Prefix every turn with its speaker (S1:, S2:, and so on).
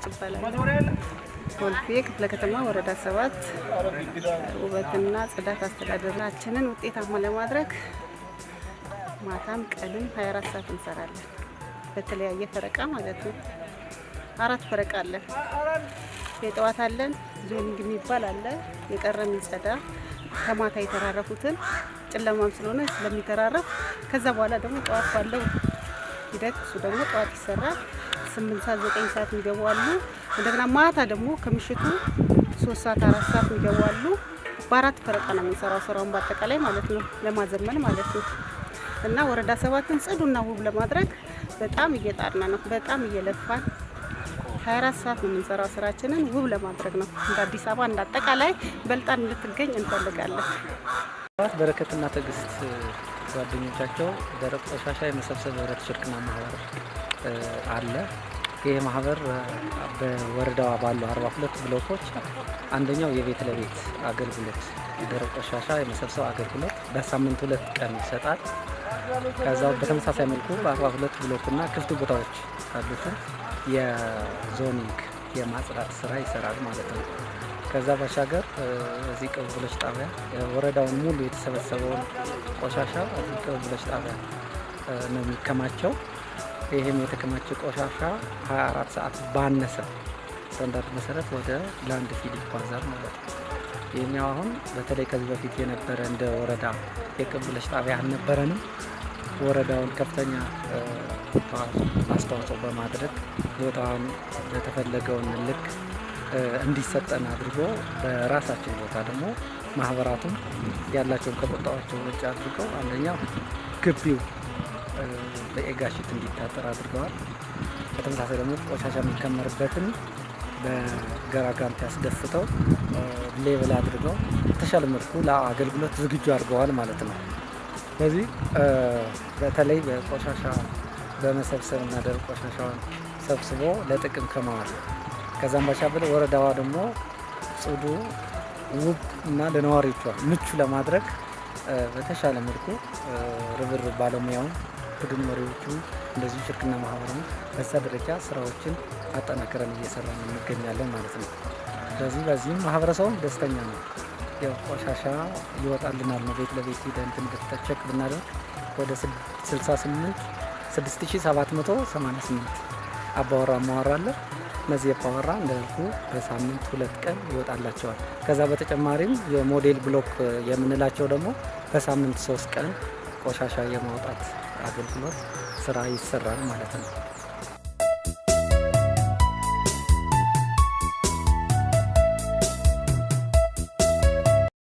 S1: እባላለሁ። ኮልፌ ክፍለ ከተማ ወረዳ 7 ውበትና ጽዳት አስተዳደራችንን ውጤታማ ለማድረግ ማታም ቀንም 24 ሰዓት እንሰራለን። በተለያየ ፈረቃ ማለት ነው። አራት ፈረቃ አለን። የጠዋት አለን፣ zoning የሚባል አለ፣ የቀረ የሚጸዳ ከማታ የተራረፉትን ጨለማም ስለሆነ ስለሚተራረፍ፣ ከዛ በኋላ ደግሞ ጠዋት ባለው ሂደት እሱ ደግሞ ጠዋት ይሰራል። 8 ሰዓት፣ 9 ሰዓት የሚገቡ አሉ። እንደገና ማታ ደግሞ ከምሽቱ 3 ሰዓት፣ 4 ሰዓት የሚገቡ አሉ። በአራት ፈረቃ ነው የምንሰራው ስራውን በአጠቃላይ ማለት ነው፣ ለማዘመን ማለት ነው። እና ወረዳ 7ን ጽዱና ውብ ለማድረግ በጣም እየጣርን ነው። በጣም እየለፋን 24 ሰዓት ነው የምንሰራው። ስራችንን ውብ ለማድረግ ነው። እንደ አዲስ አበባ እንደ አጠቃላይ በልጣን እንድትገኝ እንፈልጋለን።
S2: በረከትና ትዕግስት ጓደኞቻቸው ደረቅ ቆሻሻ የመሰብሰብ ህብረት ሽርክና ማህበር አለ። ይህ ማህበር በወረዳዋ ባሉ 42 ብሎኮች አንደኛው የቤት ለቤት አገልግሎት ደረቅ ቆሻሻ የመሰብሰብ አገልግሎት በሳምንት ሁለት ቀን ይሰጣል። ከዛው በተመሳሳይ መልኩ በ42 ብሎክና ክፍት ቦታዎች ያሉትን የ zoning የማጽዳት ስራ ይሰራል ማለት ነው። ከዛ ባሻገር እዚህ ቅብብሎች ጣቢያ ወረዳውን ሙሉ የተሰበሰበውን ቆሻሻ እዚህ ቅብብሎች ጣቢያ ነው የሚከማቸው። ይህም የተከማቸው ቆሻሻ 24 ሰዓት ባነሰ ስታንዳርድ መሰረት ወደ landfill ይጓዛል ማለት ነው። ይህኛው አሁን በተለይ ከዚህ በፊት የነበረ እንደ ወረዳ የቅብብሎሽ ጣቢያ አልነበረንም። ወረዳውን ከፍተኛ አስተዋጽኦ በማድረግ ቦታውን በተፈለገውን ልክ እንዲሰጠን አድርጎ በራሳችን ቦታ ደግሞ ማህበራቱም ያላቸውን ከቁጠባቸው ውጭ አድርገው አንደኛው ግቢው በኤጋሽት እንዲታጠር አድርገዋል። በተመሳሳይ ደግሞ ቆሻሻ የሚከመርበትን በገራጋንቲ ያስደፍተው label አድርገው የተሻለ መልኩ ለአገልግሎት ዝግጁ አድርገዋል ማለት ነው። ስለዚህ በተለይ በቆሻሻ በመሰብሰብ እና ደረቅ ቆሻሻውን ሰብስቦ ለጥቅም ከማዋል ከዛም ባሻገር ወረዳዋ ደግሞ ጽዱ፣ ውብ እና ለነዋሪዎቿ ምቹ ለማድረግ በተሻለ መልኩ ርብርብ ባለሙያውን፣ ቡድን መሪዎቹ፣ እንደዚሁ ሽርክና ማህበሩን በዛ ደረጃ ስራዎችን አጠናክረን እየሰራን እንገኛለን ማለት ነው። ስለዚህ በዚህም ማህበረሰቡም ደስተኛ ነው። ያው ቆሻሻ ይወጣልናል ነው። ቤት ለቤት ሂደን እንትን check ብናደርግ ወደ 68 6788 አባወራ እማወራ አለ። እነዚህ አባወራ እንዳልኩ በሳምንት ሁለት ቀን ይወጣላቸዋል። ከዛ በተጨማሪም የሞዴል ብሎክ የምንላቸው ደግሞ በሳምንት 3 ቀን ቆሻሻ የማውጣት አገልግሎት ስራ ይሰራል ማለት ነው።